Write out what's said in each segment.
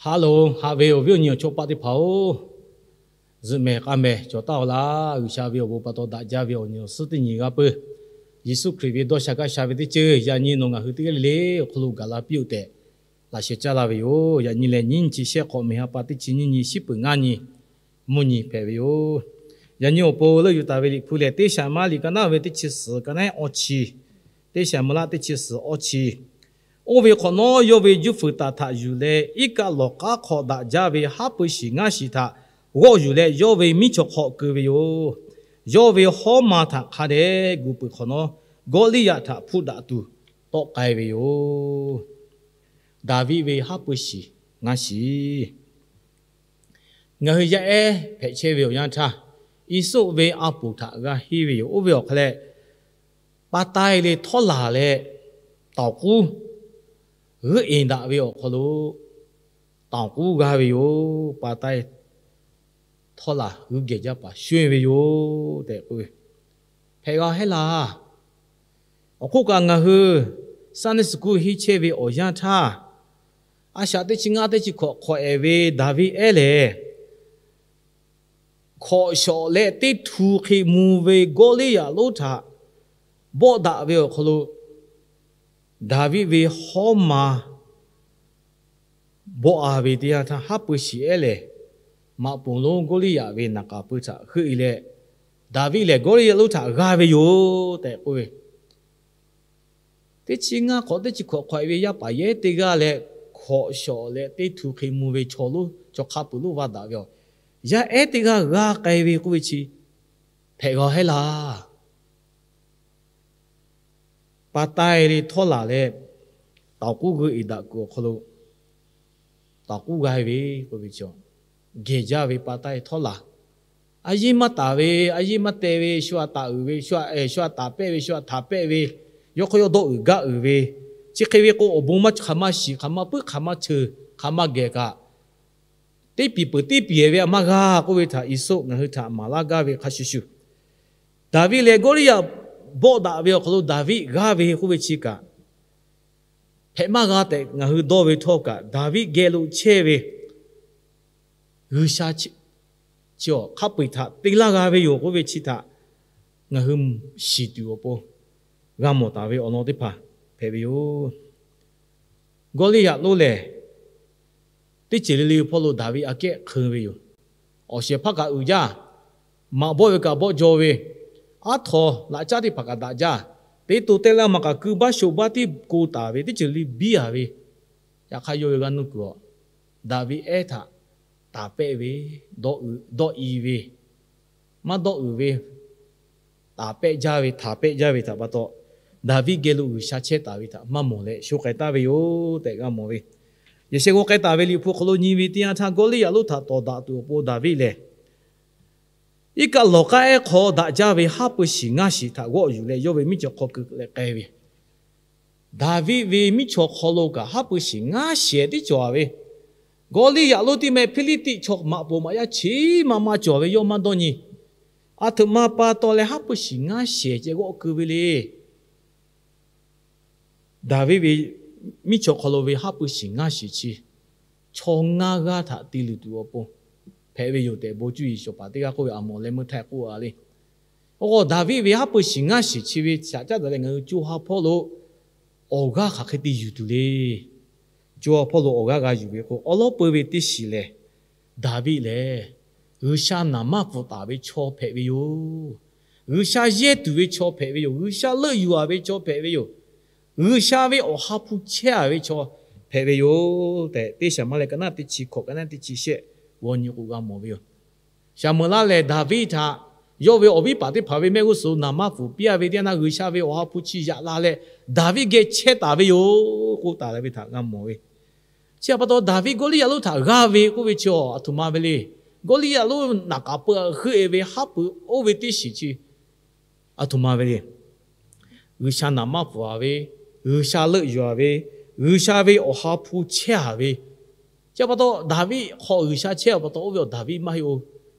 Haꞈ loˬ, haꞈ ve awˬ viˉ awˬ nyi awˬ chawˇ paˆ teˇ hpaˍ-oˬ, zuhꞈ mehˍ k'a mehˍ cawˬ taˍ-oˬ laˇ. G'uiˬsha ve awˬ bon pa taw daꞈ jaˇ ve awˬ nyi awˬ suhˉ teˇ nyi g'a peuˬ. Yeˍsuˆ Hkriꞈ ve dawˇ sha gaˇ sha ve teˇ ceuˬ yaꞈ nyi nawˬ ngaˬ hui teˇ g'aˇ le le awˬ hk'aw lo gaˬ la piˇ-oˆ tehꞈ laꞈ sheh caˇ laˇ ve yoˬ. Yaꞈ nyi lehˬ, nyiˇ nyi chi shehˆ hk'awꞈ mehˍ ha pa teˇ chi nyiˇ nyi, shiˉ peuˬ ngaˇ nyi, mvuhˇ nyi hpehꞈ ve yoˬ. Yaꞈ nyi awˬ pon leuˆ yuˬ taˍ ve Liꞈ hpu lehˬ, Teˇ Shaˍmaˇ liꞈ ka naˉ ve teˇ chi suhˍ ka naˉ awˇ chi, Teˇ Shaˍmaˇ laˇ teˇ chi suhˍ awˇ chi. Oˇ ve hk'awꞈ nawˉ yawˇ ve juˇ fuiˍ taˍ htaꞈ yuˬ leh, iˉ kaˆ lawˬ k'aˉ hk'aw daꞈ jaˇ ve haˉ pui shiˍ ngaˇ shiˍ htaꞈ g'awˆ yuˬ leh, yawˇ ve miˉ chaw hk'aw keu ve yoˬ. Yawˇ ve hawˉ ma htaꞈ hk'a dehꞈ gu peuˬ hk'awꞈ nawˉ, Gawˇliˇyaꞈ htaꞈ hpuˆ daꞈ tuˬ tawˆ k'ai ve yoˬ. Daˍviˆ ve haˉ pui shiˍ ngaˇ shiˍ. Ngaˬ hui yaˇ ehˉ hpehꞈ chehˇ ve awˬ yanˇ htaˇ, Iˉsuˆ ve a poˍ htaꞈ g'a henˇ ve yoˬ. Oˇ ve awˬ hk'aw leh, pa taiˇ le htawˇ laˬ leh, tawˍ k'uˉ g'euˆ eˍ daꞈ ve awˬ hk'aw lo, tawˍ k'uˉ g'a ve yoˬ. Pa taiˇ htawˇ laˬ g'uiˇ geh jaˇ paˍ shonˇ ve yoˬ tehꞈ k'oˆ ve, hpehꞈ g'a hehˉ laˇ. Awˬ hk'oˆ kaꞈ ngaˬ hui Sunday school henˇ chehˇ ve awˬ yanˇ htaˇ, a shaꞈ teˇ chi ngaˇ teˇ chi hkawꞈ hk'awꞈ ehˍ ve Daˍviˆ ehˉ lehˬ, hkawꞈ shawˍ leh teˇ htu hk'e mvuh ve Gawˇliˇyaꞈ lonˉ htaꞈ bawˆ daꞈ ve awˬ hk'aw lo, Daˍviˆ ve hawˉ ma bawˆ a ve teˇ yanˇ htaˇ, haˉ pui shiˍ ehˉ lehˬ, maꞈ poˍ lonˉ Gawˇliˇyaꞈ ve naˍ k'aˍ pui htaꞈ heuˆ e leh, Daˍviˆ lehˬ Gawˇliˇyaꞈ lonˉ htaꞈ g'a ve yoˬ tehꞈ k'oˆ ve, teˇ chi ngaˇ hk'awꞈ teˇ chi hkawꞈ hk'awꞈ e ve yaˇ paˍ yehˉ teˇ g'aˇ leh, hkawꞈ shawˍ leh teˇ htu hk'e mvuh ve chaw lonˉ, chaw hk'a peuˬ lonˉ va daꞈ ve yoˬ. Yaˇ ehˉ teˇ g'aˇ g'a k'ai ve k'oˆ ve chi hpehꞈ g'a hehˉ laˇ. Pa taiˇ le htawˇ laˬ leh, tawˍ k'uˉ g'euˆ eˍ daꞈ kuiˬ awˬ hk'aw lo, tawˍ k'uˉ g'a ve k'oˆ ve chi, geh jaˇ ve pa taiˇ htawˇ laˬ, a yiˇ maˇ taˍ ve, a yiˇ maˇ teh ve, shu aꞈ taˍ uiˍ ve, shu aꞈ taˍ pehˆ ve, shu aꞈ htaˍ pehˆ ve, yawˇ hk'aw yawˇ dawˆ uiˍ gaˆ uiˍ ve, chi hk'e ve k'o, awˬ bon maˇ hk'aˬ ma shiˍ, hk'aˬ ma puiˉ, hk'aˬ ma cheuˬ, hk'aˬ ma geh kaꞈ, teˇ piˍ peuˬ teˇ piˍ ve a maˇ g'a k'oˆ ve htaꞈ Iˉsuˆ ngaˬ hui htaꞈ maˍ laˇ gaˇ ve hk'a shuˍ shuˍ, Daˍviˆ lehˬ Gawˇliˇyaꞈ bawˆ daꞈ ve awˬ hk'aw lo Daˍviˆ g'aˇ ve k'oˆ ve chi kaꞈ, hpehꞈ maˇ g'a tehꞈ ngaˬ hui dawˇ ve htawˇ kaꞈ, Daˍviˆ geh lo chehˇ ve G'uiˬsha chi awˬ hk'a peu-eˬ htaꞈ te laˇ g'a ve yoˬ k'oˆ ve chi htaꞈ ngaˬ hui shiˍ tuˬ awˬ pon g'a mawˬ taˍ ve awˬ lawn teˇ hpaˍ hpehꞈ ve yoˬ. Gawˇliˇyaꞈ lonˉ lehˬ, teˇ ceuˬ le le hpawˇ lo Daˍviˆ aꞈ kehˉ hk'eun ve yoˬ. Awˬ shehˍ hpaˇ kaꞈ uiˍ jaˇ, maꞈ bawˆ ve kaꞈ bawˆ jaw ve, aˉ htaw laꞈ caˉ teˇ hpaˍ kaꞈ daꞈ jaˇ, teˇ to teˇ laˇ ma kaꞈ ku baˆ sho baˆ tiˉ ko taˍ ve teˇ ceuˬ le biˇ a ve, yaꞈ hk'aˇ yawˇ ve g'aˇ nuˇ kuiˬ awˬ Daˍviˆ ehˉ htaꞈ taˍ pehˆ ve, dawˆ i ve, maˇ dawˆ uiˍ ve, taˍ pehˆ jaˇ ve, htaˍ pehˆ jaˇ ve htaꞈ pa taw, Daˍviˆ geh lo G'uiˬsha chehˇ taˍ ve htaꞈ maˇ mawˬ leh sho k'ai taˍ ve yoˬ tehꞈ g'a mawˬ ve. Yehˬ sheh g'aw k'ai taˍ ve Liꞈ hpu hk'aw lo nyi ve teˇ yanˇ htaˇ, Gawˇliˇyaꞈ lonˉ htaꞈ tawˍ daꞈ tuˬ awˬ pon Daˍviˆ lehˬ, iˉ kaˆ lawˬ k'aˉ ehˉ hk'aw daꞈ jaˇ ve haˉ pui shiˍ ngaˇ shiˍ htaꞈ g'awˆ yuˬ leh yawˇ ve miˉ chaw hk'aw keu leh k'ai ve. Daˍviˆ ve miˉ chaw hk'aw lo kaꞈ haˉ pui shiˍ ngaˇ shehˍ tiˉ cawˬ ve. Gawˇliˇyaꞈ lonˉ tiˉ meh Hpiˇliˇtiˆ chaw maꞈ poˍ maꞈ yaˇ chi maˇ maˇ cawˬ ve yawˇ maˇ dawˇ nyi. Aˬ htoꞈ ma pa taw leh haˉ pui shiˍ ngaˇ shehˍ ceh g'awˆ keu ve le. Daˍviˆ ve miˉ chaw hk'aw lo ve haˉ pui shiˍ ngaˇ shehˍ chi, chaw ngaˇ g'aˇ htaꞈ te luˬ tuˬ awˬ pon hpehꞈ ve yoˬ tehꞈ, bon cuˇ yiˍ shawˍ paˍ teˇ g'aˇ k'oˆ ve, aˬ mawˬ leh meuˇ htaˇ k'oˆ a le. Oˇ k'o, Daˍviˆ ve haˉ pui shiˍ ngaˇ shehˍ chi ve shaꞈ caˉ daꞈ leh ngaˬ hui co ha hpawˇ lo awˬ g'aˇ hk'aˬ hk'e te yuˬ tuˬ le. Co ha hpawˇ lo awˬ g'aˇ g'a yuˬ ve k'o, awˉ lawˉ peu ve teˇ shiˍ lehˬ, Daˍviˆ lehˬ G'uiˬsha naˍ manˇ pfuhˍ taˍ ve chaw hpehꞈ ve yoˬ. G'uiˬsha yehˇ tuˬ ve chaw hpehꞈ ve yoˬ. G'uiˬsha leuˆ yuˬ a ve chaw hpehꞈ ve yoˬ. G'uiˬsha ve awˬ ha hpu chehˇ a ve chaw hpehꞈ ve yoˬ tehꞈ, teˇ Saˍmuˍeˍlaˆ ka naˉ teˇ chi hkawꞈ ka naˉ teˇ chi shehˆ g'aw nyi k'o g'a mawˬ ve yoˬ. Saˍmuˍeˍlaˆ lehˬ Daˍviˆ htaꞈ yawˇ ve awˬ viˉ paˍ teˇ hpaˍ ve mehˆ g'uˇ suhˍ naˍ manˇ pfuhˍ piˇ a ve teˇ yanˇ, G'uiˬsha ve awˬ ha hpu chi yaꞈ la leh Daˍviˆ geh chehˇ taˍ ve yoˬ k'oˆ taˍ leh ve htaꞈ g'a mawˬ ve. Chi htaꞈ pa taw, Daˍviˆ Gawˇliˇyaꞈ lonˉ htaꞈ g'aˇ ve k'oˆ ve chi aˬ htoꞈ ma ve le. Gawˇliˇyaꞈ lonˉ naˍ k'aˍ pui heuˆ e ve haˉ pui oˇ ve teˇ shiˍ chi aˬ htoꞈ ma ve le. G'uiˬsha naˍ manˇ pfuhˍ a ve, G'uiˬsha leuˆ yuˬ a ve, G'uiˬsha ve awˬ ha hpu chehˇ a ve, chi htaꞈ pa taw Daˍviˆ hk'aw G'uiˬsha chehˇ a pa taw, oˇ ve awˬ Daˍviˆ maˇ heˆ-oˬ.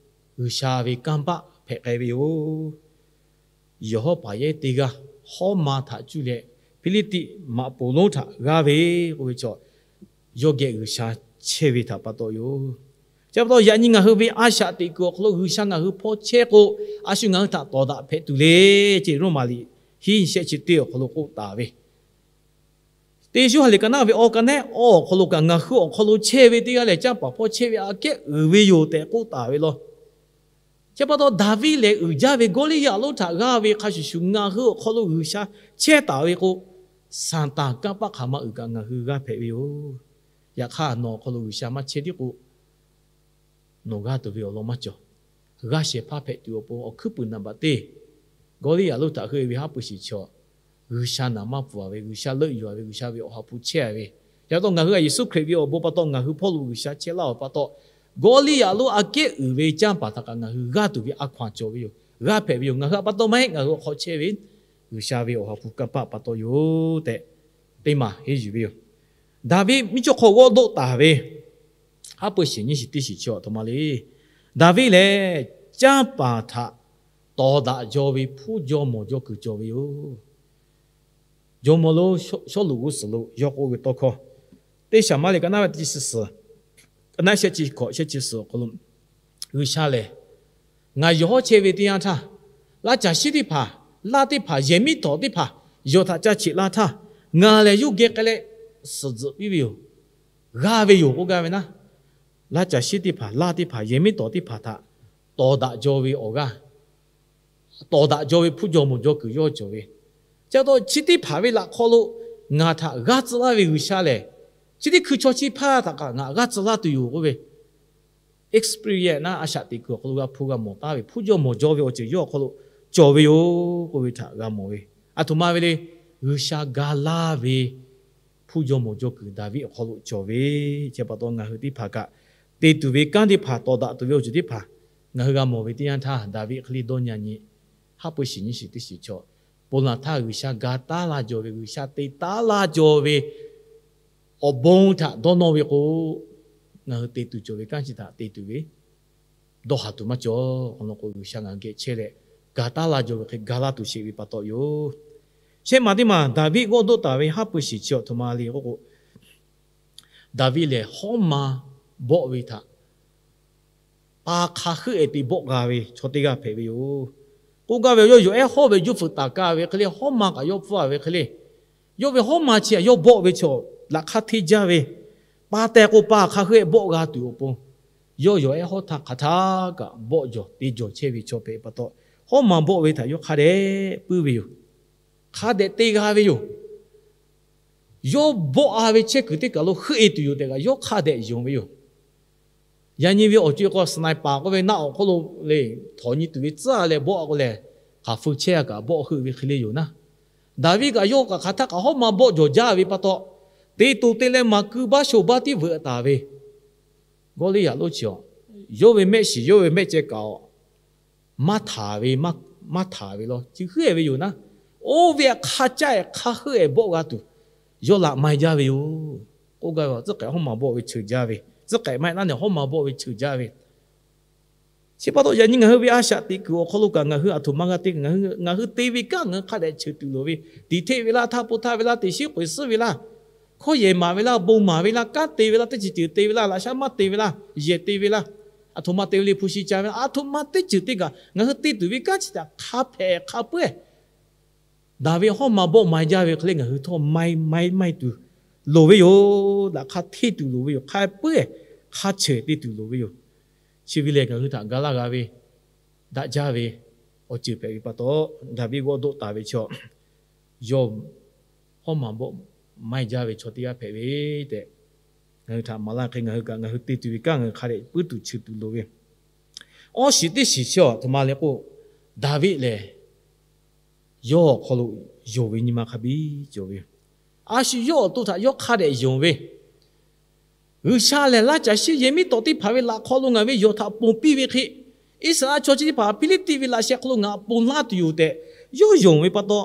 G'uiˬsha ve kanˇ paˆ hpehꞈ k'ai ve yoˬ. Yawˬ hawˉ paˍ yehˉ teˇ g'aˇ hawˉ ma htaꞈ cuˇ leh Hpiˇliˇtiˆ maꞈ poˍ lonˉ htaꞈ g'aˇ ve k'oˆ ve chaw, yawˇ geh G'uiˬsha chehˇ ve htaꞈ pa taw yoˬ. Chi pa taw yaꞈ nyi ngaˬ hui ve a shaꞈ teꞈ kuiˬ awˬ hk'aw lo G'uiˬsha ngaˬ hui hpawˇ chehˇ k'o, a shu ngaˬ hui htaꞈ tawˍ daꞈ hpehꞈ tuˬ le, ce Roˉmaꞈ liꞈ hiˉ shehˆ chi teˇ awˬ hk'aw lo k'oˆ taˍ ve, teˇ Yoˇhanˬ liꞈ ka naˆ ve awˬ ka nehˉ awˬ hk'aw lo kaꞈ, ngaˬ hui awˬ hk'aw lo chehˇ ve teˇ g'aˇ lehˬ, canˇ paˍ hpawˇ chehˇ ve aꞈ kehˉ uiˍ ve yoˬ tehꞈ k'oˆ taˍ ve law. Chi pa taw Daˍviˆ lehˬ, uiˍ jaˇ ve Gawˇliˇyaꞈ lonˉ htaꞈ g'aˇ ve hk'a shuˍ shuˍ, ngaˬ hui awˬ hk'aw lo G'uiˬsha chehˇ taˍ ve k'o, Saˍtanˍ kanˇ paˆ hk'aˬ ma uiˍ kaꞈ ngaˬ hui g'aˇ hpehꞈ ve yoˬ. Yaꞈ hk'aˇ nawˬ awˬ hk'aw lo G'uiˬsha maˇ chehˇ tiˉ k'o, nawˬ g'aˇ tuˬ ve awˬ lawn maˇ cawˬ. G'aˇ shehˍ hpaˇ hpehꞈ tuˬ awˬ pon awˬ hkuiˉ puiˍ naˍ baꞈ teˇ, Gawˇliˇyaꞈ lonˉ htaꞈ heuˆ ve haˉ pui shiˍ chaw, G'uiˬsha naˍ maˇ pfuhˍ ve, G'uiˬsha leuˆ yuˬ ve, G'uiˬsha ve awˬ ha hpu chehˇ ve, yaꞈ taw ngaˬ hui a Yeˍsuˆ Hkriꞈ ve awˬ bon pa taw ngaˬ hui hpawˇ lo G'uiˬsha chehˇ laˇ ve pa taw, Gawˇliˇyaꞈ lonˉ aꞈ kehˉ uiˍ ve canˇ paˍ htaꞈ kaꞈ ngaˬ hui g'aˇ tuˬ ve a hkaw-anˬ cawˬ ve yoˬ. G'aˇ hpehꞈ ve yoˬ. Ngaˬ hui a pa taw maˇ heˆ, ngaˬ hui awˬ hk'aw chehˇ ve G'uiˬsha ve awˬ ha hpu kanˇ paˆ pa taw yoˬ tehꞈ, teˇ maˬ henˇ yuˬ ve yoˬ. Daˍviˆ miˇ cawˬ hk'aw g'awˇ doˆ taˍ ve, haˉ pui shiˍ nyiˇ shiˍ teˇ shiˍ chi a htoꞈ ma le. Daˍviˆ lehˬ, canˇ paˍ htaꞈ tawˍ daꞈ jaw ve hpuˇ jaw mawˬ jaw kuiˬ cawˬ ve yoˬ. Jawˇmawˇ lonˉ Sawˉluꞈ g'uˇ suhˍ lo yawˇ k'oˆ ve tawˇ hkawˇ, teˇ Saˍmaˍriˆ ka naˆ ve teˇ chi suhˍ, ka naˆ shehˆ chi hkawꞈ shehˆ chi suhˍ awˬ hk'aw lo, G'uiˬsha lehˬ, ngaˬ yawˬ hawˉ chehˇ ve teˇ yanˇ htaˇ, laˇ caˬ shiˉ teˇ hpaˍ, laˇ teˇ hpaˍ, yehˬ miˉ tawˍ teˇ hpaˍ yawˬ htaꞈ ca cheꞈ la htaˇ, ngaˬ lehˬ yawˇ geh k'ai leh suhˍ tzuhꞈ piˇ ve yoˬ. G'aˇ ve yoˬ k'oˆ gaˇ ve naˉ, laˇ caˬ shiˉ teˇ hpaˍ, laˇ teˇ hpaˍ, yehˬ miˉ tawˍ teˇ hpaˍ htaꞈ tawˍ daꞈ jaw ve awˬ g'aˇ, tawˍ daꞈ jaw ve hpuˇ jaw mawˬ jaw kuiˬ yawˇ cawˬ ve. Chi pa taw chi teˇ hpaˍ ve laꞈ hk'aw lo ngaˬ htaꞈ g'aˇ tcuh laˇ ve G'uiˬsha lehˬ, chi teˇ hkui chaw chi hpaˇ htaꞈ kaꞈ ngaˬ g'aˇ tcuh laˇ tuˬ yoˬ k'oˆ ve, experience naˉ a shaꞈ teꞈ kuiˬ awˬ hk'aw lo g'a hpu g'a mawˬ taˉ ve hpuˇ jaw mawˬ jaw ve awˬ ceuˬ yawˇ awˬ hk'aw lo cawˬ ve yoˬ k'oˆ ve htaꞈ g'a mawˬ ve. A htoꞈ ma ve le, G'uiˬsha ga laˇ ve hpuˇ jaw mawˬ jaw kuiˬ Daˍviˆ awˬ hk'aw lo cawˬ ve. Chi pa taw ngaˬ hui teˇ hpaˍ kaꞈ te tuˬ ve kanˉ teˇ hpaˍ, tawˍ daꞈ tuˬ ve awˬ ceuˬ teˇ hpaˍ ngaˬ hui g'a mawˬ ve teˇ yanˇ htaˇ, Daˍviˆ hk'e le dawˇ nyi nyi, haˉ pui shiˍ nyiˇ shiˍ teˇ shiˍ chaw, ponˬ laˬ htaˇ G'uiˬsha ga taˉ laˇ jaw ve, G'uiˬsha te taˉ laˇ jaw ve awˬ bon htaꞈ dawˇ nawˇ ve k'o, ngaˬ hui te tuˬ cawˬ ve kanˉ chi htaꞈ te tuˬ ve dawˇ haˍ tuˬ maˇ cawˬ. Awˬ lawn k'o, G'uiˬsha ngaˬ hui geh chehˇ leh ga taˉ laˇ jaw ve hk'e ga laˇ tuˬ sheˍ ve pa taw yoˬ. Shehˆ maˬ teˇ maˬ Daˍviˆ g'awˇ doˆ taˍ ve haˉ pui shiˍ chi a htoꞈ ma le k'oˆ k'o, Daˍviˆ lehˬ hawˉ ma bawˆ ve htaꞈ pa hk'a heuˆ-e te bawˆ g'a ve chaw teˇ g'aˇ hpehꞈ ve yoˬ. K'oˆ gaˇ ve, yawˇ yawˬ ehˉ hawˉ ve juˇ fuiˍ taˍ kaˇ ve hk'e le, hawˉ ma kaꞈ yawˇ hpfuhˇ ve hk'e le, yawˇ ve hawˉ ma chi htaꞈ yawˇ bawˆ ve chaw laꞈ hk'aˇ hteˇ jaˇ ve, pa teh k'o pa hk'a heuˆ-e bawˆ g'a tuˬ awˬ pon, yawˇ yawˬ ehˉ hawˉ htaˇ hk'aˬ htaˇ kaꞈ bawˆ jawˬ te jawˬ chehˇ ve chaw hpehꞈ pa taw, hawˉ ma bawˆ ve htaꞈ yawˇ hk'a dehꞈ puiˉ ve yoˬ. Hk'a dehꞈ te g'a ve yoˬ. Yawˇ bawˆ-a ve chehˇ kuiˬ teˇ kaˬ lo heuˆ-e tuˬ yoˬ tehꞈ kaꞈ yawˇ hk'a dehꞈ yonˍ ve yoˬ. Yaꞈ nyi ve awˬ co-e k'o, sniper k'oˆ ve naˆ awˬ hk'oˆ lo le, htawnˍ nyi tuˬ ve tcuhˉ-a leh bawˆ-a k'o lehˬ, hk'aˬ feu chehˇ-a kaꞈ bawˆ heuˆ ve hk'e le yoˬ naˉ. Daˍviˆ kaꞈ yawˇ kaꞈ hk'aˬ htaˇ kaꞈ hawˉ ma bawˆ jawˬ jaˇ ve pa taw, te to te leh maˍ keu baˆ shoˍ baˆ tiˉ veuꞈ taˍ ve Gawˇliˇyaꞈ lonˉ chi a, yawˇ ve mehˆ shiˍ yawˇ ve mehˆ ceh kaꞈ a, maˇ htaˍ ve, maˇ htaˍ ve law chi heuˆ-e ve yoˬ naˉ. Oˇ ve hk'a caˇ-e hk'a heuˆ-e bawˆ g'a tuˬ, yawˇ laꞈ mai jaˇ ve yoˬ. K'oˆ gaˇ ve, tcuhˉ k'ehꞈ hawˉ ma bawˆ ve cheuˬ jaˇ ve, tcuhˉ k'ehꞈ maˇ heˆ laˇ nehˬ hawˉ ma bawˆ ve cheuˬ jaˇ ve. Chi pa taw yaꞈ nyi ngaˬ hui ve a shaꞈ teꞈ kuiˬ awˬ hk'aw lo kaꞈ ngaˬ hui a htoꞈ ma g'a te, ngaˬ hui te ve kanˉ ngaˬ hui hk'a dehꞈ cheuˬ tuˬ loˍ ve, tiˍ hteˆ ve laˇ, htaˇ po htaˇ ve laˇ, teꞈ shiˉ k'oꞈ-e suhˉ ve laˇ, hkawˇ yehˬ maˍ ve laˇ, bon maˍ ve laˇ, kanˉ te ve laˇ, teˇ ceuˬ ceuˬ te ve laˇ, laꞈ shaˉ maˇ te ve laˇ, yehˬ te ve laˇ, a htoꞈ ma te ve le hpu shi ca ve laˇ, a htoꞈ ma teˇ ceuˬ te kaꞈ ngaˬ hui te tuˬ ve kanˉ chi htaꞈ hk'a hpehꞈ hk'a puiˉ-e Daˍviˆ hawˉ ma bawˆ mai jaˇ ve hk'e le ngaˬ hui htawˇ mai mai mai tuˬ loˍ ve yoˬ. Laꞈ hk'aˇ hteˇ tuˬ loˍ ve yoˬ. Hk'a puiˉ-e, hk'a cheuˬ te tuˬ loˍ ve yoˬ. Chi ve lehˬ ngaˬ hui htaꞈ ga laˇ g'a ve, daꞈ jaˇ ve awˬ ceuˬ hpehꞈ ve pa taw, Daˍviˆ g'awˇ doˆ taˍ ve chaw, yawˇ hawˉ ma bawˆ mai jaˇ ve chaw teˇ g'aˇ hpehꞈ ve tehꞈ, ngaˬ hui htaꞈ maˍ laˇ hk'e ngaˬ hui kaꞈ ngaˬ hui te tuˬ ve kanˉ ngaˬ hui hk'a dehꞈ puiˉ tuˬ cheuˬ tuˬ loˍ ve. Awˇ shiˍ teˇ shiˍ chi a htoꞈ ma le k'o, Daˍviˆ lehˬ yawˇ awˬ hk'aw lo yonˍ ve nyi ma hk'a biˇ cawˬ ve yoˬ. A shu yawˇ awˬ to htaꞈ yawˇ hk'a dehꞈ yonˍ ve, G'uiˬsha lehˬ laˇ caˬ shiˉ yehˬ miˉ tawˍ teˇ hpaˍ ve laꞈ hk'aw lo ngaˬ ve yawˬ htaꞈ ponˬ piˇ ve hk'e, Iˉsaˍreˍlaˆ chaw chi teˇ hpaˍ Hpiˇliˇtiˆ ve laꞈ sheh hk'aw lo ngaˬ ponˬ laˇ tuˬ yoˬ tehꞈ yawˇ yonˍ ve pa taw,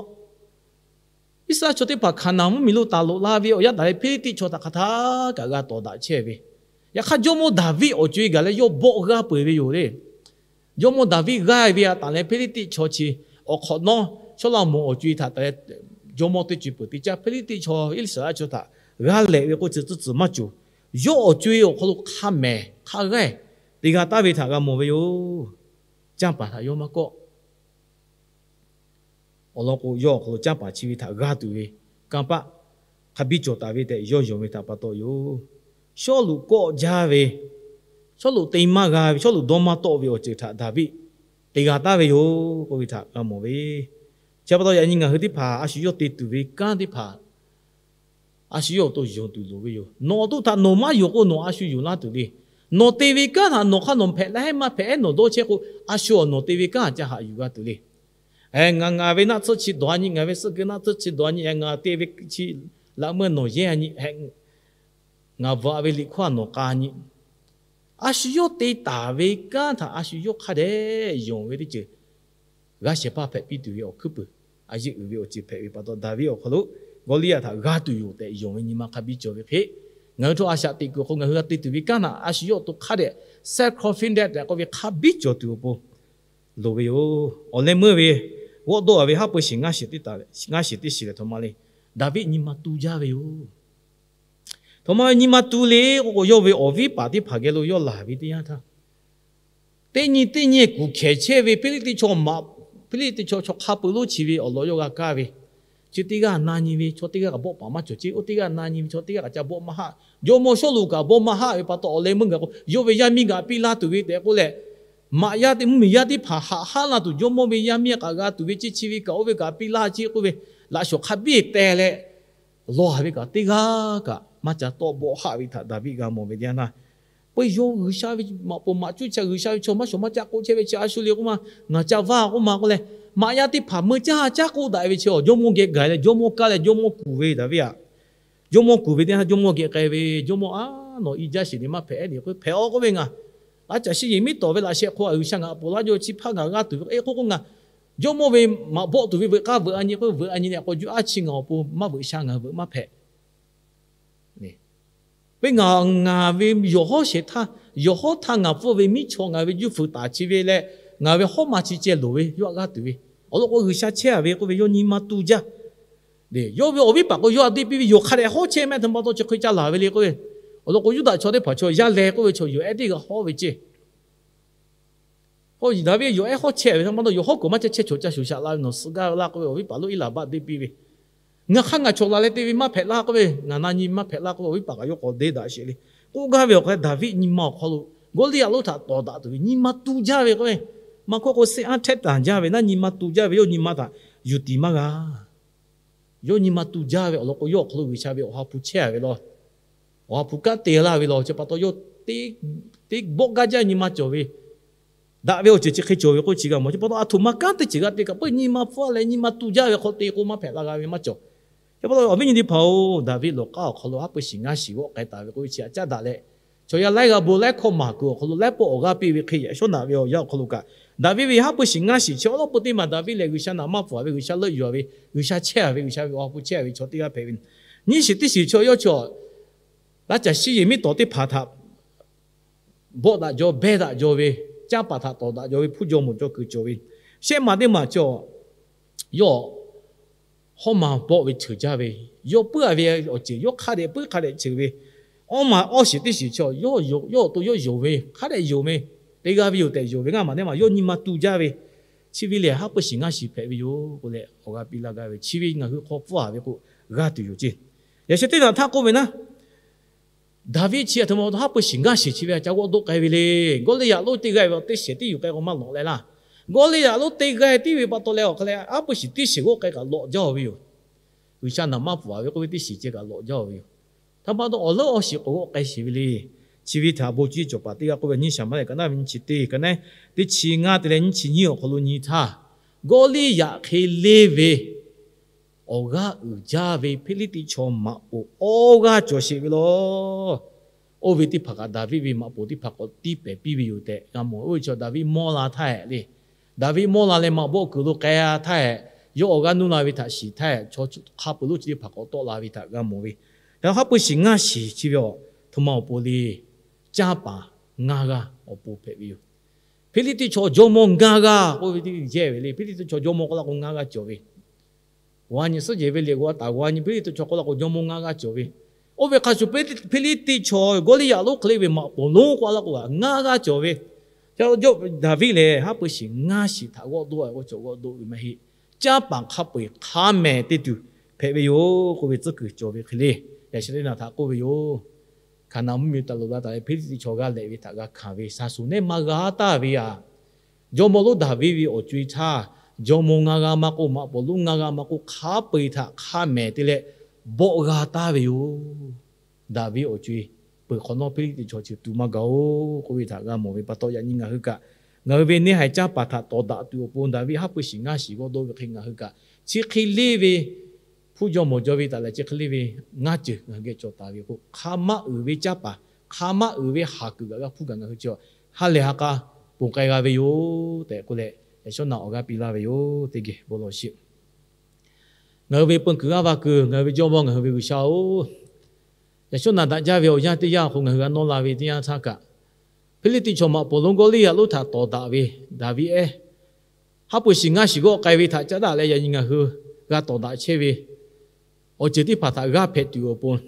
Iˉsaˍreˍlaˆ chaw teˇ hpaˍ Hkaˍnanˍ mvuhˇmiˬ lo taˍ loꞈ la ve awˬ yanˇ taˍ leh Hpiˇliˇtiˆ chaw htaꞈ hk'aˬ htaˇ kaꞈ g'a tawˍ daꞈ chehˇ ve. Yaꞈ hk'aˇ jawˇmawˇ Daˍviˆ awˬ co-e gaˬ leh yawˇ bawˆ g'aˇ peu-eˬ ve yoˬ le. Jawˇmawˇ Daˍviˆ g'aˇ ve a taˍ leh Hpiˇliˇtiˆ chaw chi awˬ hk'awꞈ nawˉ Sawˉlaꞈmonˍ awˬ co-e htaꞈ taˍ leh jawˇmawˇ teˇ co-e peuˬ teˇ caˇ Hpiˇliˇtiˆ chaw Iˉsaˍreˍlaˆ chaw htaꞈ g'a lehꞈ ve k'oˆ chi tcuhˉ tcuhˉ maˇ cawˬ. yawˇ awˬ co-e awˬ hk'aw lo hk'a mehˍ hk'a g'aˇ te g'a taˍ ve htaꞈ g'a mawˬ ve yoˬ. Canˇ paˍ htaꞈ yawˇ maˇ kawˆ. Awˬ lawn k'o, yawˇ awˬ hk'aw lo canˇ paˍ chi ve htaꞈ g'a tuˬ ve kanˇ paˆ hk'a biˇ cawˬ taˍ ve tehꞈ yawˇ yonˍ ve htaꞈ pa taw yoˬ. Sawˉluꞈ kawˆ jaˇ ve, Sawˉluꞈ te maˇ g'a ve, Sawˉluꞈ dawˇ maˇ tawˆ ve awˬ ceuˬ htaꞈ Daˍviˆ te g'a taˍ ve yoˬ k'oˆ ve htaꞈ g'a mawˬ ve. Chi pa taw yaꞈ nyi ngaˬ hui teˇ hpaˍ a shu yawˇ te tuˬ ve kanˉ teˇ hpaˍ a shu yawˇ awˬ to yonˍ tuˬ loˍ ve yoˬ. Nawˬ awˬ to htaꞈ nawˬ maˇ yonˍ k'o, nawˬ a shu yonˍ laˇ tuˬ le. Nawˬ te ve kanˉ htaꞈ nawˬ hk'aˇ nawˬ hpehꞈ la heˆ maˇ hpehꞈ ehˉ nawˬ dawˇ chehˇ k'o, a shu awˬ nawˬ te ve kanˉ htaꞈ ca haꞈ yuˬ g'a tuˬ le. Ngaˬ, ngaˬ ve naˆ tsuhˇ chi dawˬ a nyi, ngaˬ ve suhˆ keu naˆ tsuhˇ chi dawˬ a nyi, ngaˬ te ve chi laꞈ meuˇ nawˬ yehˇ a nyi, ngaˬ bvuhꞈ ve liꞈ hkawˇ a nawˬ k'a nyi. A shu yawˇ te taˍ ve kanˉ htaꞈ a shu yawˇ hk'a dehꞈ yonˍ ve teˇ ceuˬ g'a shehˍ hpaˇ hpehꞈ piˇ tuˬ ve awˬ hkuiˉ puiˍ a yeˆ uiˍ ve awˬ ceuˬ hpehꞈ ve pa taw, Daˍviˆ awˬ hk'aw lo Gawˇliˇyaꞈ htaꞈ g'a tuˬ yoˬ tehꞈ yonˍ ve nyi ma hk'a biˇ cawˬ ve hk'e, ngaˬ hui chaw a shaꞈ teꞈ kuiˬ awˬ hk'aw ngaˬ hui g'a te tuˬ ve kanˉ htaꞈ a shu yawˇ awˬ to hk'a dehꞈ self confident tehꞈ k'oˆ ve hk'a biˇ cawˬ tuˬ awˬ pon loˍ ve yoˬ. Awˬ leh meuˇ ve g'awˆ dawˇ a ve haˉ pui shiˍ ngaˇ shiˍ teˇ taˍ, ngaˇ shiˍ teˇ shiˍ lehˬ, htoꞈ ma le, Daˍviˆ nyi ma tu jaˇ ve yoˬ. Htoꞈ ma ve nyi ma tu le k'o k'o, yawˇ ve awˬ viˉ paˍ teˇ hpaˍ geh lo yawˇ laˬ ve teˇ yanˇ htaˇ, teˇ nyi teˇ nyi kuˬ hkehˍ chehˇ ve Hpiˇliˇtiˆ chaw maꞈ, Hpiˇliˇtiˆ chaw chaw hk'a peu lonˉ chi ve awˬ lawn yawˇ g'a kaˇ ve, chi teˇ g'aˇ na nyi ve chaw teˇ g'aˇ kaꞈ bawˆ paˍ maˇ cawˬ ceˇ, oˇ teˇ g'aˇ na nyi ve chaw teˇ g'aˇ kaꞈ ca bawˆ maˇ haˆ. Jawˇmawˇ Sawˉluꞈ kaꞈ bawˆ maˇ haˆ ve pa taw, awˬ leh meuˇ gaˬ k'o, yawˇ ve yaˇ miˇ kaꞈ piˇ laˇ tuˬ ve tehꞈ k'oˆ leh, maꞈ yaˇ teˇ mvuhˇmiˬ yaˇ teˇ hpaˍ haꞈ haˉ la tuˬ, jawˇmawˇ ve yaˇ miˇ kaꞈ g'a tuˬ ve ceˇ, chi ve kaꞈ oˇ ve kaꞈ piˇ laˇ ceˇ k'oˆ ve, laꞈ shawˍ hk'a biˇ te leh, lawˬ ve kaꞈ teˇ g'aˇ kaꞈ maˇ ca tawˆ bawˆ haˆ ve htaꞈ Daˍviˆ g'a mawˬ ve teˇ yanˇ htaˇ, peuˬ yawˇ G'uiˬsha ve maꞈ poˍ maꞈ cuˇ chi G'uiˬsha ve chaw maˇ shawˍ maˇ caˆ k'oˆ chehˇ ve chi a shu le k'oˆ ma, ngaˬ ca vaˇ k'oˆ ma k'oˆ leh, maꞈ yaˇ teˇ hpaˍ meuˇ caˇ caˉ k'oˆ daꞈ ve chi awˬ jawˇmawˇ geh gaˬ leh jawˇmawˇ kaˇ leh jawˇmawˇ kuˬ ve Daˍviˆ aꞈ. Jawˇmawˇ kuˬ ve teˇ yanˇ jawˇmawˇ geh k'ai ve, jawˇmawˇ aˉ nawˬ i jaˇ sheˍ le maˇ hpehꞈ ehˉ le k'o, hpehꞈ aw k'oˆ ve, ngaˬ a caˍ shi yehˬ miˉ tawˍ ve laꞈ sheh hk'aw G'uiˬsha ngaˬ a poˍ laˇ jaw chi hpaˇ ngaˬ g'a tuˬ ve k'oˆ k'o, ngaˬ jawˇmawˇ ve maꞈ bawˆ tuˬ ve veuꞈ k'aˇ veuꞈ a nyi k'o, veuꞈ a nyi leh k'awꞈ juˇ aˉ chi ngaˬ awˬ pon maˇ veuꞈ sha ngaˬ veuꞈ maˇ hpehꞈ. Pe ngaˬ, ngaˬ ve yawˬ hawˉ shehˍ htaˇ, yawˬ hawˉ htaˇ ngaˬ pfuhˇ ve miˉ chaw ngaˬ ve juˇ fuiˍ taˍ chi ve leh, ngaˬ ve hawˉ ma chi ceh loˍ ve yawˇ aꞈ g'aˇ tuˬ ve, awˬ lawn k'o G'uiˬsha chehˇ a ve k'oˆ ve yawˇ nyi ma tu jaˇ. Yawˇ ve awˬ viˉ paˍ k'o yawˇ aꞈ deˇ piˇ ve, yawˬ hk'a dehꞈ hawˉ chehˇ mehˆ htaꞈ pa taw chi hk'e ca laˬ ve le k'oˆ ve, awˬ lawn k'o Yuˇdaꞈ chaw teˇ hpaˍ chaw yaˇ leh k'oˆ ve chaw yawˬ ehˉ teˇ g'aˇ hawˉ ve ceˇ. K'o Daˍviˆ yawˬ ehˉ hawˉ chehˇ ve htaꞈ pa taw, yawˬ hawˉ k'oˍ maˇ chehˇ chehˇ chawˬ ca shoˍ shaꞈ la ve, nawˬ suh gaˇ ve laˇ k'oˆ ve awˬ viˉ paˍ lonˉ Eˇlaˍbaˆ deˇ piˇ ve, ngaˬ hk'aˇ ngaˬ chawˬ laˬ leh te ve maˇ hpehꞈ laˇ k'oˆ ve, ngaˬ na nyi maˇ hpehꞈ laˇ k'oˆ ve awˬ viˉ paˍ kaꞈ yawˇ k'awꞈ deˇ daꞈ sheˍ le. K'oˆ gaˇ ve awˬ hk'aw lo Daˍviˆ nyi ma awˬ hk'aw lo Gawˇliˇyaꞈ lonˉ htaꞈ tawˍ daꞈ tuˬ ve nyi ma tu jaˇ ve k'oˆ ve, maˇ hkawˇ k'o se anˇ hteˆ tanˍ jaˇ ve naˉ nyi ma tu jaˇ ve, yawˇ nyi ma htaꞈ yuˬ tiˍ maˇ g'a. Yawˇ nyi ma tu jaˇ ve awˬ lawn k'o, yawˇ awˬ hk'aw lo G'uiˬsha ve awˬ ha hpu chehˇ a ve law. Awˬ ha hpu kanˉ te laˇ ve law, chi pa taw yawˇ teˇ bawˆ gaˇ jaˇ nyi ma cawˬ ve, daꞈ ve awˬ ceuˬ chi hk'e cawˬ ve k'oˆ chi g'a mawˬ. Chi pa taw aˬ htoꞈ ma kanˉ teˇ ceuˬ g'a te kaꞈ, peuˬ nyi ma hpfuhˇ leh nyi ma tu jaˇ ve hk'aw te k'o maˇ hpehꞈ la g'a ve maˇ cawˬ. Chi pa taw awˬ viˉ nyi teˇ hpaˍ-oˬ, Daˍviˆ lawˬ k'aˉ awˬ hk'aw lo haˉ pui shiˍ ngaˇ shiˍ g'awˆ k'ai taˍ ve k'oˆ ve chi aꞈ caˉ daꞈ leh, chaw yaˇ laiˉ g'a bon laiˉ hkawˇ maˍ kuiˬ awˬ hk'aw lo laiˉ pawˆ awˬ g'aˇ piˇ ve hk'e yaꞈ shawˉ naꞈ ve awˬ yanˇ awˬ hk'aw lo kaꞈ, Daˍviˆ ve haˉ pui shiˍ ngaˇ shiˍ chi awˉ lawˉ peu teˇ maˬ Daˍviˆ lehˬ G'uiˬsha naꞈ maˇ pfuhˍ ve, G'uiˬsha leuˆ yuˬ ve, G'uiˬsha chehˇ a ve, G'uiˬsha ve awˬ ha hpu chehˇ a ve chaw teˇ g'aˇ hpehꞈ ve. Nyiˇ shiˍ teˇ shiˍ chaw yawˇ chaw laˇ caˬ shiˉ yehˬ miˉ tawˍ teˇ hpaˍ htaꞈ bawˆ daꞈ jaw behˇ daꞈ jaw ve, canˇ paˍ htaꞈ tawˍ daꞈ jaw ve hpfuhˇ jaw mawˬ jaw kuiˬ cawˬ ve, shehˆ maˬ teˇ maˬ chaw yawˇ hawˉ ma bawˆ ve cheuˬ jaˇ ve, yawˇ puiˉ a ve awˬ ceuˬ yawˇ hk'a dehꞈ puiˉ hk'a dehꞈ cheuˬ ve, awˉ ma awˇ shiˍ teˇ shiˍ chaw yawˇ yawˬ awˬ to yawˇ yonˍ ve, hk'a dehꞈ yonˍ ve, te g'a ve yoˬ tehꞈ yonˍ ve ngaˇ maˬ teˇ maˬ yawˇ nyi ma tu jaˇ ve, chi ve lehˬ haˉ pui shiˍ ngaˇ shiˍ hpehꞈ ve yoˬ k'oˆ leh awˬ g'aˇ piˇ laˇ gaˇ ve, chi ve ngaˬ hui hk'aw hpfuhˇ a ve k'o g'a tuˬ yoˬ ceˇ. Yaꞈ sheh teˇ htaꞈ htaˇ k'oˆ ve naˉ, Daˍviˆ chi aˬ htoꞈ ma pa taw haˉ pui shiˍ ngaˇ shiˍ chi ve aꞈ ca g'awˆ doˆ k'ai ve le. Gawˇliˇyaꞈ lonˉ teˇ g'aˇ ve teˇ shehˍ tiˉ yuˬ k'ai k'o maˇ lawꞈ leh laˇ. Gawˇliˇyaꞈ lonˉ teˇ g'aˇ tiˉ ve pa taw leh awˬ hk'a leh haˉ pui shiˍ teˇ shehˍ g'awˆ k'ai kaꞈ lawꞈ jaˇ-oˬ ve yoˬ. G'uiˬsha naˍ maˇ pfuhˍ a ve k'oˆ ve teˇ shehˍ ceh kaꞈ lawꞈ jaˇ-oˬ ve yoˬ. Htaꞈ pa taw awˬ leuˉ awˬ shiˍ k'awꞈ g'awˆ k'ai sheˍ ve le. Chi ve htaꞈ bon cuˇ cawˬ paˍ teˇ g'aˇ k'oˆ ve nyiˇ Saˍmaˍliˆ ka naˉ ve nyiˇ chi teˇ ka naˉ teˇ chi ngaˇ te leh nyiˇ chi nyiˇ awˬ hk'aw lo nyi htaˇ, Gawˇliˇyaꞈ hk'e leˇ ve awˬ g'aˇ uiˍ jaˇ ve Hpiˇliˇtiˆ chaw maꞈ poˍ awˇ g'aˇ cawˬ sheˍ ve law. Oˇ ve teˇ hpaˍ kaꞈ Daˍviˆ ve maꞈ poˍ teˇ hpaˍ k'awꞈ tiˇ pehˍ piˇ ve yoˬ tehꞈ g'a mawˬ. Oˇ ve chaw Daˍviˆ mawˇ la htaˇ hehꞈ le. Daˍviˆ mawˇ la leh maꞈ bawˆ kuiˬ lo k'ai-a htaˇ hehꞈ, yawˇ awˬ g'aˇ nuˇ la ve htaꞈ shiˍ htaˇ hehꞈ, chaw hk'a peuˬ lonˉ chi teˇ hpaˍ k'awꞈ tawˆ la ve htaꞈ g'a mawˬ ve. Yaꞈ haˉ pui shiˍ ngaˇ shiˍ chi ve aˬ htoꞈ ma awˬ pon le. Canˇ paˍ ngaˇ g'aˇ awˬ pon hpehꞈ ve yoˬ. Hpiˇliˇtiˆ chaw jawˇmawˇ ngaˇ g'aˇ k'oˆ ve teˇ yehˇ ve le. Hpiˇliˇtiˆ chaw jawˇmawˇ k'oˆ la k'o ngaˇ g'aˇ cawˬ ve. G'a nyi suhˉ jehˬ ve liꞈ g'a taˍ g'a nyi Hpiˇliˇtiˆ chaw k'oˆ la k'o jawˇmawˇ ngaˇ g'aˇ cawˬ ve. Oˇ ve hk'a shuˍ, Hpiˇliˇtiˆ chaw Gawˇliˇyaꞈ lonˉ hk'e le ve maꞈ poˍ lonˉ k'oˆ laˇ k'o, ngaˇ g'aˇ cawˬ ve, Daˍviˆ lehˬ haˉ pui shiˍ ngaˇ shiˍ htaꞈ g'awˆ doˆ a k'o, cawˬ g'awˆ doˆ ve maˇ heˆ. Canˇ paˍ hk'a peu-eˬ hk'a mehˍ te tuˬ hpehꞈ ve yoˬ k'oˆ ve tcuhˉ kuiˬ cawˬ ve hk'e le, yaꞈ sheh teˇ naˬ htaꞈ k'oˆ ve yoˬ. Hkaˍnanˍ mvuhˇmiˬ taˍ loˍ la taˍ leh Hpiˇliˇtiˆ chaw g'aˇ lehꞈ ve htaꞈ g'a hkanˍ ve shaˍ shuˍ nehˉ maˇ g'a taˍ ve aꞈ, jawˇmawˇ lonˉ Daˍviˆ ve awˬ co-e htaˇ, jawˇmawˇ ngaˇ g'aˇ maˇ k'oˆ, maꞈ poˍ lonˉ ngaˇ g'aˇ maˇ k'oˆ, hk'a peu-eˬ htaꞈ hk'a mehˍ te leh bawˆ g'a taˍ ve yoˬ. Daˍviˆ awˬ co-e peuˬ hk'awꞈ nawˉ Hpiˇliˇtiˆ chaw chi tu maˇ gaˬ-oˬ k'oˆ ve htaꞈ g'a mawˬ ve pa taw, yaꞈ nyi ngaˬ hui kaꞈ, ngaˬ hui ve neˇ haiˬ canˇ paˍ htaꞈ tawˍ daꞈ tuˬ awˬ pon Daˍviˆ haˉ pui shiˍ ngaˇ shiˍ g'awˆ doˆ ve hk'e, ngaˬ hui kaꞈ chi hk'e leˇ ve hpuˇ jawˇmawˇ jaw ve taˍ leh chi hk'e leˇ ve ngaˇ ceuˬ ngaˬ hui geh cawˬ taˍ ve k'o, hk'a maˇ uiˍ ve canˇ paˍ, hk'a maˇ uiˍ ve haˍ kuiˬ kaꞈ g'a hpuˇ kaꞈ ngaˬ hui chi ha lehˬ ha k'a ponˬ k'ai g'a ve yoˬ tehꞈ k'oˆ leh, yaꞈ shawˉ naꞈ awˬ g'aˇ piˇ laˇ ve yoˬ. Teˇ geh bon lawˬ sheˍ. Ngaˬ hui ve peu kuiˬ g'aˇ va kuiˬ, ngaˬ hui ve Jawˇmawˇ, ngaˬ hui ve G'uiˬsha-oˬ, yaꞈ shawˉ naꞈ daꞈ jaˇ ve awˬ yanˇ teˇ yanˇ awˬ hk'aw ngaˬ hui g'a nawˇ la ve teˇ yanˇ htaˇ kaꞈ, Hpiˇliˇtiˆ chaw maꞈ poˍ lonˉ Gawˇliˇyaꞈ lonˉ htaꞈ tawˍ daꞈ ve Daˍviˆ ehˉ, haˉ pui shiˍ ngaˇ shiˍ g'awˆ k'ai ve htaꞈ caˉ daꞈ leh yaꞈ nyi ngaˬ hui g'a tawˍ daꞈ chehˇ ve awˬ ceuˬ teˇ hpaˍ htaꞈ g'aˇ hpehꞈ tuˬ awˬ pon,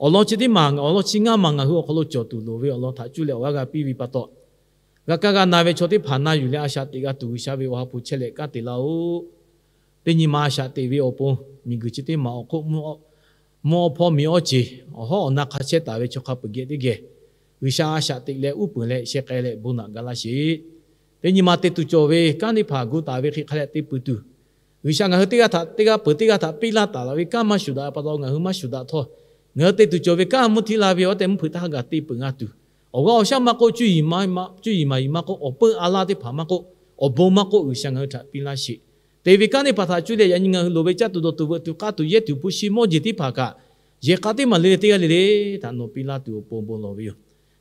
awˬ lawn chi teˇ maˬ, awˬ lawn chi ngaˇ maˬ ngaˬ hui awˬ hk'aw lo cawˬ tuˬ loˍ ve awˬ lawn htaꞈ cuˇ leh awˬ g'aˇ g'a piˇ ve pa taw, g'a kaˇ g'a na ve chaw teˇ hpaˍ na yuˬ leh a shaꞈ teꞈ g'a tuˬ G'uiˬsha ve awˬ ha hpu chehˇ leh kanˉ te laˇ-oˆ. Teˇ nyi ma a shaꞈ teꞈ ve awˬ pon, miˬguiˬ chi teˇ maˬ awˬ hk'oˆ mvuhˇ awˇ hpawˇ miˬ awˇ ceˬ awˬ hawˉ awˬ na hk'a chehˇ taˍ ve chaw hk'a peu-eˬ geh teˇ geh, G'uiˬsha a shaꞈ teꞈ leh uˉ peunˍ leh sheh k'ai leh bon naꞈ ga laˇ sheˍ. Teˇ nyi ma te tuˬ cawˬ ve kanˉ teˇ hpaˍ gu taˍ ve hk'e hk'a leh te peuˬ tuˬ, G'uiˬsha ngaˬ hui teˇ g'aˇ htaꞈ teˇ g'aˇ peuˬ teˇ g'aˇ htaꞈ piˇ laˇ taˍ la ve kanˉ maˇ shuˍ daꞈ pa taw ngaˬ hui maˇ shuˍ daꞈ htawˇ, ngaˬ hui te tuˬ cawˬ ve kanˉ mvuhˇ htiˇ la ve awˬ tehꞈ mvuhˇ hpeuꞈ htaˇ g'a te peuˬ g'a tuˬ, awˬ g'aˇ awˬ shaˉ maˇ k'oˆ, cuˇ yiˍ maˇ yiˍ maˇ k'oˆ, awˬ peuˇ a laˇ teˇ hpaˍ maˇ k'oˆ, awˬ bon maˇ k'oˆ, G'uiˬsha ngaˬ hui htaꞈ piˇ laˇ sheˍ. Te ve kanˉ teˇ hpaˍ htaꞈ cuˇ leh yaꞈ nyi ngaˬ hui loˍ ve caˇ tuˬ dawˬ tuˬ veuꞈ tuˬ k'aˇ tuˬ yehˇ tuˬ hpu shi mawˇ jeˬ teˇ hpaˍ kaꞈ, yehˬ k'a teˇ maˬ le le teˇ g'aˇ le le htaꞈ nawˬ piˇ laˇ tuˬ awˬ pon bon lawˬ ve yoˬ.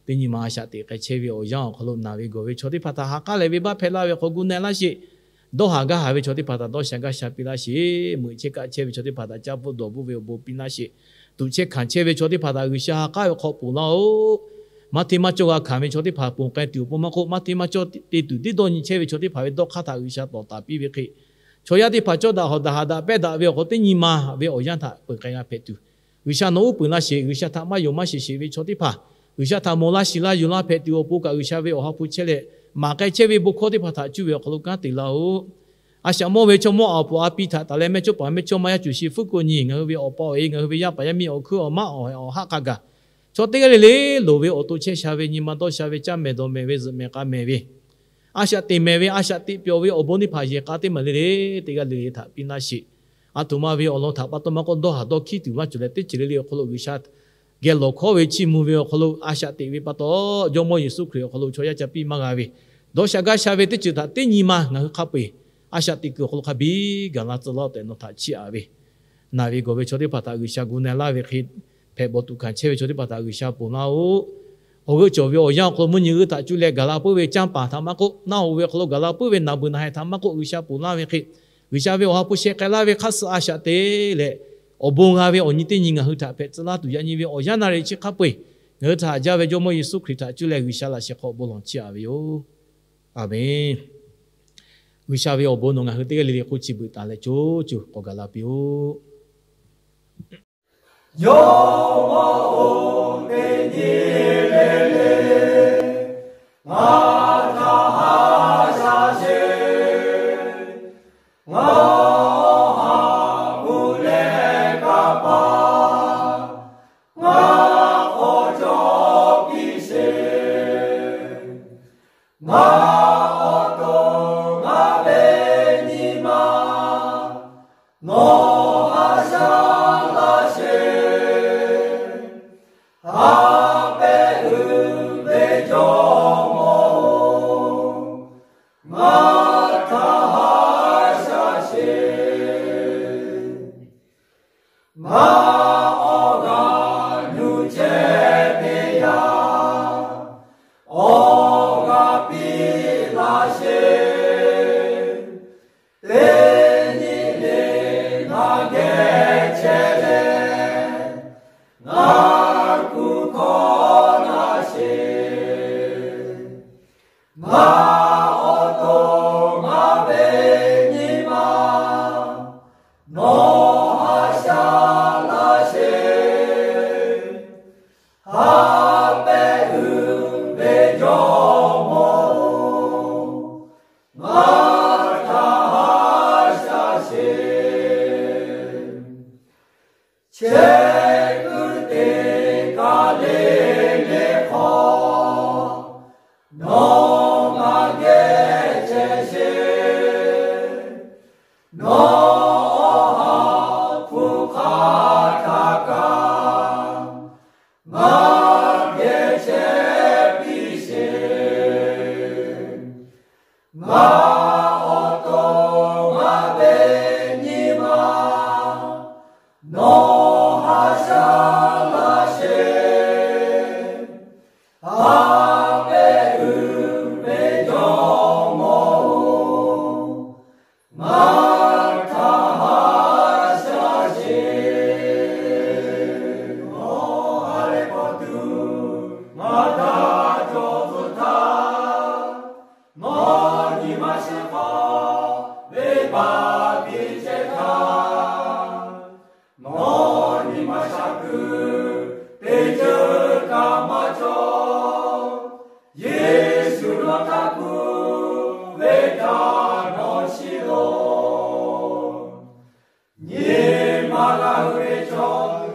Teˇ nyi ma a shaꞈ teꞈ k'ai chehˇ ve awˬ yanˇ awˬ hk'aw lo naˬ ve gawˬ ve chaw teˇ hpaˍ htaꞈ ha k'aˉ leh venˇbaˆ hpehꞈ laˇ ve awˬ hk'aw gu na-e laˇ sheˍ. Dawˇ haˍ gaˇ haˍ ve chaw teˇ hpaˍ htaꞈ dawˇ sha gaˇ sha piˇ laˇ sheˍ. Meuꞈ chehˇ kaˆ chehˇ ve chaw teˇ hpaˍ htaꞈ caˇ bvuhˆ dawˬ bvuhˆ ve awˬ bon piˇ laˇ sheˍ. Tuꞈ chehˇ hkanˍ chehˇ ve chaw teˇ hpaˍ htaꞈ G'uiˬsha ha k'aˉ ve hk'aw ponˬ laˇ-oˆ. Maˇ hteˇ maˇ cawˇ g'a hkanˍ ve chaw teˇ hpaˍ ponˬ k'ai tuˬ awˬ pon maˇ k'oˆ, maˇ hteˇ maˇ cawˇ te tuˬ tiˉ dawˇ nyi chehˇ ve chaw teˇ hpaˍ ve dawˇ hk'aˇ htaꞈ G'uiˬsha tawˍ taˍ piˇ ve hk'e, chaw yaˇ teˇ hpaˍ cawˇ daꞈ hawˍ daꞈ haˍ daꞈ pehˇ daꞈ ve awˬ hk'aw teˇ nyi ma ve awˬ yanˇ htaꞈ peuˬ k'ai g'a hpehꞈ tuˬ, G'uiˬsha nawˬ uˉ peunˍ laˇ sheˍ. G'uiˬsha htaꞈ maˇ yonˍ maˇ sheˍ sheˍ ve chaw teˇ hpaˍ, G'uiˬsha htaꞈ mawˬ laˇ shiˍ laˇ yonˍ laˇ hpehꞈ tuˬ awˬ pon kaꞈ, G'uiˬsha ve awˬ ha hpu chehˇ leh maˍ k'ai chehˇ ve bon hkawˇ teˇ hpaˍ htaꞈ cuˇ ve awˬ hk'aw lo kanˉ te laˇ-oˆ. A shaꞈ mawˇ ve chaw mawˇ aˬ poˍ a pi htaꞈ taˍ leh mehˇchawˇpaˍ mehˇchawˇma yaˇ cuˬ shi fuˉ k'o nyi, ngaˬ hui ve awˬ pa awˬ e, ngaˬ hui ve yaˇ paˍ yaˇ miˇ awˬ hkuiˉ awˬ maˉ awˬ haˆ hk'a gaˬ, chaw teˇ g'aˇ le le loˍ ve awˬ to chehˇ sha ve nyi ma dawˇ sha ve caˇ mehˍ dawˬ mehˍ ve zuhꞈ mehˍ k'a mehˍ ve, a shaꞈ teꞈ mehˍ ve a shaꞈ teꞈ pyawˬ ve awˬ bon teˇ hpaˍ yehˬ k'a teˇ maˬ le le teˇ g'aˇ le le htaꞈ piˇ laˇ sheˍ. A htoꞈ ma ve awˬ lawn htaꞈ pa taw maˇ k'oˆ, dawˇ haˍ dawˇ hkiˉ tuˬ maˇ cawˬ leh teˇ ceuˬ le le awˬ hk'aw lo G'uiˬsha geh lawˬ hkawˉ ve chiˇ mvuh ve awˬ hk'aw lo a shaꞈ teꞈ ve pa taw, Jawˇmawˇ Yeˍsuˆ Hkriꞈ awˬ hk'aw lo chaw yaˇ ca piˇ maˇ g'a ve, dawˇ sha gaˇ sha ve teˇ ceuˬ htaꞈ teˇ nyi ma ngaˬ hui hk'a peu-eˬ a shaꞈ teꞈ kuiˬ awˬ hk'aw lo hk'a biˇ gaˬ la tcuh laˇ-oˆ tehꞈ nawˬ htaꞈ chiˇ aꞈ ve, naˬ ve gawˬ ve chaw teˇ hpaˍ htaꞈ G'uiˬsha gu na-e laˇ ve hk'e, hpehꞈ bawˬ tuꞈ hkanˍ chehˇ ve chaw teˇ hpaˍ htaꞈ G'uiˬsha ponˬ laˇ-oˆ. Awˬ g'euˆ cawˬ ve awˬ yanˇ awˬ hk'aw lo mvuhˇ nyi g'uˇ htaꞈ cuˇ leh gaˬ la puiˉ ve canˇ paˍ htaꞈ maˇ k'oˆ, naˆ hoꞈ ve awˬ hk'aw lo gaˬ la puiˉ ve naˬ beuˬ naˬ haiˬ htaꞈ maˇ k'oˆ, G'uiˬsha ponˬ laˇ ve hk'e, G'uiˬsha ve awˬ ha hpu sheh k'ai laˇ ve hk'aˇ suh a shaꞈ teꞈ leh, awˬ bon g'a ve awˬ nyi teˇ nyi ngaˬ hui htaꞈ hpehꞈ tcuh laˇ tuˬ, yaꞈ nyi ve awˬ yanˇ naˆ riˍ chi hk'a peu-eˬ ngaˬ hui htaꞈ haꞈ jaˇ ve Jawˇmawˇ Yeˍsuˆ Hkriꞈ htaꞈ cuˇ leh G'uiˬsha laꞈ sheh hk'aw bon lawˬ chiˇ aꞈ ve yoˬ. Aˬmenˍ. G'uiˬsha ve awˬ bon nawˬ ngaˬ hui teˇ g'aˇ le le hk'oˆ chi beuꞈ taˍ leh co co k'awꞈ gaˬ la piˇ-oˆ. Jawˇmawˇ-oˬ, teˇ nyi le le ngaˬ htaꞈ haꞈ shaˍ sheˍ. Ngaˬ awˬ ha hpu leh kanˇ paˍ ngaˬ k'awꞈ cawˬ piˇ sheˍ. Ngaˬ awˬ to ngaˬ ve nyi ma nawˬ haꞈ shaˍ laˇ sheˍ. Haꞈ pehˇ uiˍ ve Jawˇmawˇ-oˬ, ngaˬ htaꞈ haꞈ shaˍ sheˍ. Ngaˬ awˬ g'aˇ nuˇ chehˇ teˇ yanˇ, awˬ g'aˇ piˇ laˇ sheˍ. Teˇ nyi le ngaˬ geh chehˇ leh, ngaˬ kuˬ hkawˇ laˇ sheˍ. Ngaˬ awˬ to ngaˬ ve nyi ma nawˬ haꞈ shaˍ laˇ sheˍ. Chehˇ kuiˬ te kaꞈ le le hk'aw, nawˬ ngaˬ geh chehˇ sheˍ. Nawˬ Awˬ ha hpu hk'aˇ htaꞈ kaꞈ ngaˬ geh chehˇ piˇ sheˍ. Ngaˬ awˬ to ngaˬ ve nyi ma nawˬ haꞈ shaˉ laˇ sheˍ. Haꞈ ve uiˍ ve Jawˇ mawˇ oˬ, ngaˬ htaꞈ haꞈ shaˉ sheˍ. Nawˬ ha lehˬ k'awꞈ tuˬ ngaˬ htaꞈ cawˬ tcuh htaˇ, nawˬ nyi ma shehˍ hpaˇ venˇbaˆ piˇ chehˇ htaˇ, nawˬ nyi ma shaˍ kuiˬ teˇ ceuˬ kaꞈ maˇ cawˬ. Yeˍsuˆ nawˬ htaꞈ kuˬ ve htaꞈ nawˬ shiˍ loˬ. Nyi ma g'a hui ve chaw